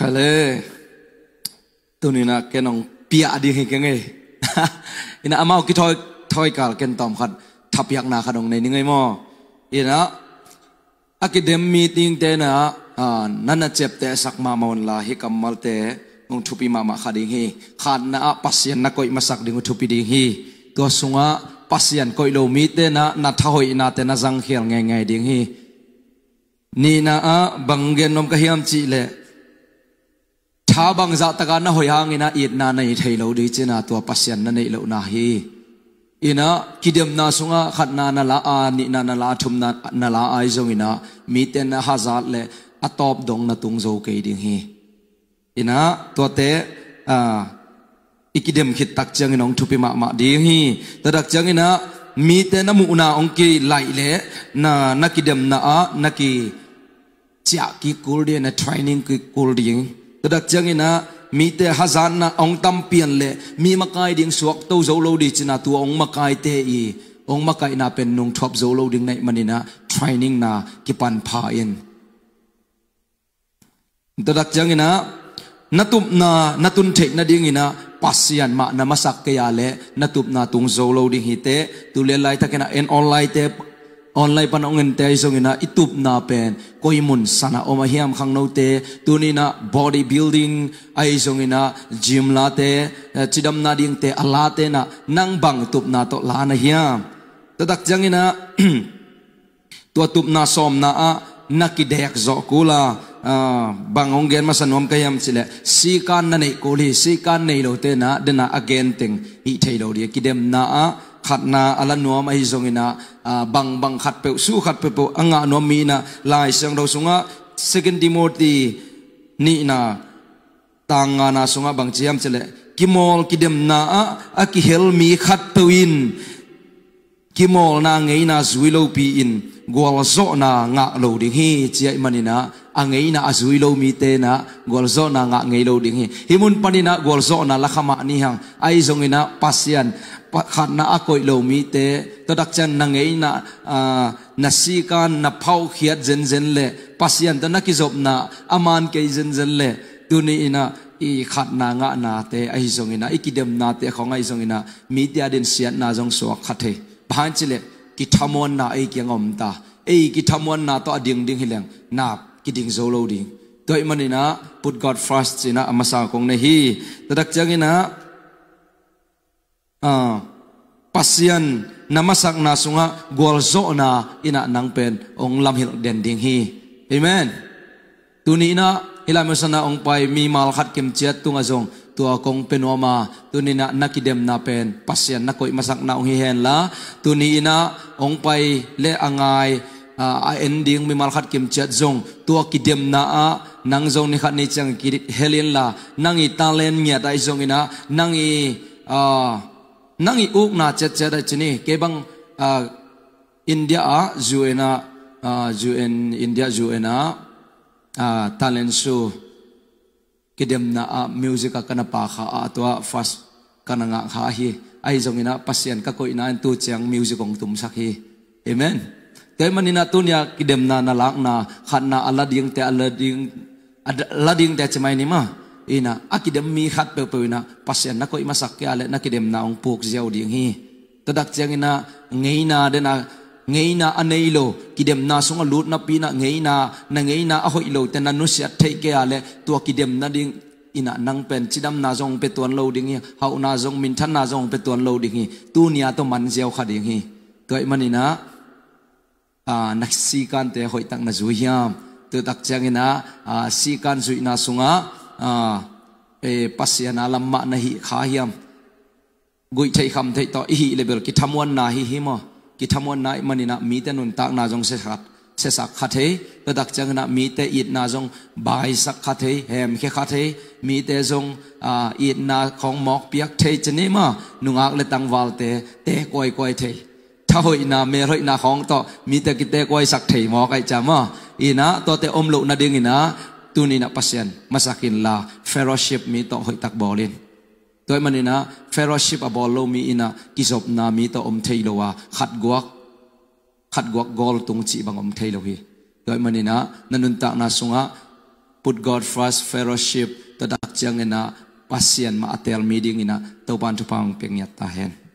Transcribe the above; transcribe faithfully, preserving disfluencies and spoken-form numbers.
Hale. Tuninah ken hong piah ding hi keng ei. Inah amau kithawi, thawi kal ken tawm khat thapiakna khat hong nei ning ei maw? Inah a kidem meeting tenah, ah, na na ciaptehsak mahmah unla, hih kammalte hong thupi mahmah kha ding hi. Khatna ah Pasian na koih masak ding uh thupi ding hi. Tua sungah Pasian koih lo mi tenah na thahoihnate na zangkhial ngeingai ding hi. Nihna ah bang gen nuam ka hiam cihleh, tha bangzah taka na hoih hangin ah itna na nei thei lo ding cina tua Pasian na neih lohna hi. Inah kidemna sungah khatna na la a, nihna na la a, thumna na la a, ahi zonginah mite na hazat le a tawp dong na tung zo kei ding hi. Inah tuate, ah, i kidem khit tak ciangin hong thupi mahmah ding hi. Tua tak cianginah mite na muhna hong kilaih leh na, na kidemna ah na ki ciah kik kul ding, na training kik kul ding. Tua tak cianginah mite hazatna hong tam pian leh mi makai ding suakto zo lo ding cina tua hong makaite i hong makaihna pen nungthuap zo lo ding na hih maninah training na kipan pha in. Tua tak cianginah na tupna na tun theih nadinginah Pasian mah na masak kei a leh na tupna tung zo lo ding hi teh. Tu lian laitakinah en online te, online pan hong ente ahi zonginah i tupna pen koi mun sanah om a hiam khangnote? Tuninah body building ahi zonginah gym late, eh, cidamna dingte a late nah nang bang tupna tawh la na hiam? Tua tak cianginah tua tupna sawmna ah na kidek zawh kul a, ah, bang hong gen masa nuam ka hiam cihleh sikan na neih kul hi. Sikan nei lo tenah denah a gen teng hih thei lo ding. Kidemna ah khatna a la nuam ahi zonginah, ah, bangbang khatpeuh, su khatpeuh a ngah nuam mi inah Lai Siangtho sungah Second Timothy nihna tang ngana sungah bang ci hiam cihleh, kimawl kidemna ah a kihel mi khatpeuh in kimawlna ngeina zui lopi in gualzawhna ngah lo ding hi, ci ahih maninah a ngeina a zui lo mi tenah gualzawhna ngah ngei lo ding hi. Hih mun paninah gualzawhna la kha mah ni hang, ahi zonginah Pasian pa-, khatna a koih lo mite, tua tak ciang na ngeina, ah, na sikan na phauhkhiat zenzen leh Pasian tawh na kizopna a man kei zenzen leh, tuni inah i khatna ngahnate ahi zonginah, i kidemnate khawng ahi zonginah mite a din siatna zong suak kha thei. Bang hang cihleh kithamuanna ei kiang a om ta, ei kithamuanna tawh a ding ding hileng nap kiding zo lo ding. Tua ahih maninah put God first cinah a masa kong nei hi. Tua tak cianginah, ah, Pasian na masakna sungah gualzawhna inah nang pen hong lamhilh den ding hi. Amen. Tuni inah hih lai musanah hong pai mimal khat kimciat tungah zong tua kong pia nuam a, tuni inah na kidemna pen Pasian na koih masakna hong hi henla, tuni inah hong pai le a ngai, ah, a en ding mimal khat kimciat zong tua kidemna ah nang zong ni khat ni ciang kihel inla, nang i talent ngiat ahi zonginah, nang i, ah, nang i ukna ciatciat ahi cini, kei bang, ah, India ah, U N ah, ah, U N, India U N ah, ah, talent show kidemna ah music ah ka na pha kha a, tua first ka na ngah kha hi. Ahi zonginah Pasian ka koihna in tu ciang music hong tumsak hi. Amen. Tua ahih maninah tunia kidemna na lakna, khatna a la dingte, a la ding, a la dingte ci mai ni maw. Inah a kidem mi khat peuhpeuh inah Pasian na koih masak kei a leh na kidemna hong puk ziau ding hi. Tua tak cianginah ngeina denah, ngeina a nei lo, kidemna sungah lut napi inah ngeina, na ngeina a hoih lote na nusiat theih kei a leh tua kidemna ding inah nang pen cidamna zong hong pia tuan lo ding hi, hauhna zong, minthanna zong hong pia tuan lo ding hi. Tunia tawh man ziau kha ding hi. Tua ahih maninah, ah, na sikante hoihtak na zui hiam? Tua tak cianginah, ah, sikan zuihna sungah, ah, eh, Pasian a lam mah na hih kha hiam? Guih theih kham theih tawh i hih leh bel kithamuanna hi hi maw? Kithamuanna ahih maninah mite nuntakna zong siasak, siasak kha thei. Tua tak cianginah mite itna zong baisak kha thei, hemkhia kha thei. Mite zong, ah, itna khawng mawkpiak thei cini maw? Nungak le tangvalte tekuaikuai thei. Thahoihna, melhoihna khawng tawh mite kitekuaisak thei mawk ahi ciang maw? Inah tuate om loh nadinginah tuni inah Pasian masak inla, fellowship mi tawh hoihtak bawl in. Tua ahih maninah fellowship a bawl lo mi inah kizopna mi tawh om thei lo a, khatguak, khatguak gawl tung cih bang om thei lo hi. Tua ahih maninah na nuntakna sungah Put God First Fellowship tawh dak ciangin ah Pasian mah a teel mi dingin ah Topa'n thupha hong pia ngiat ta hen.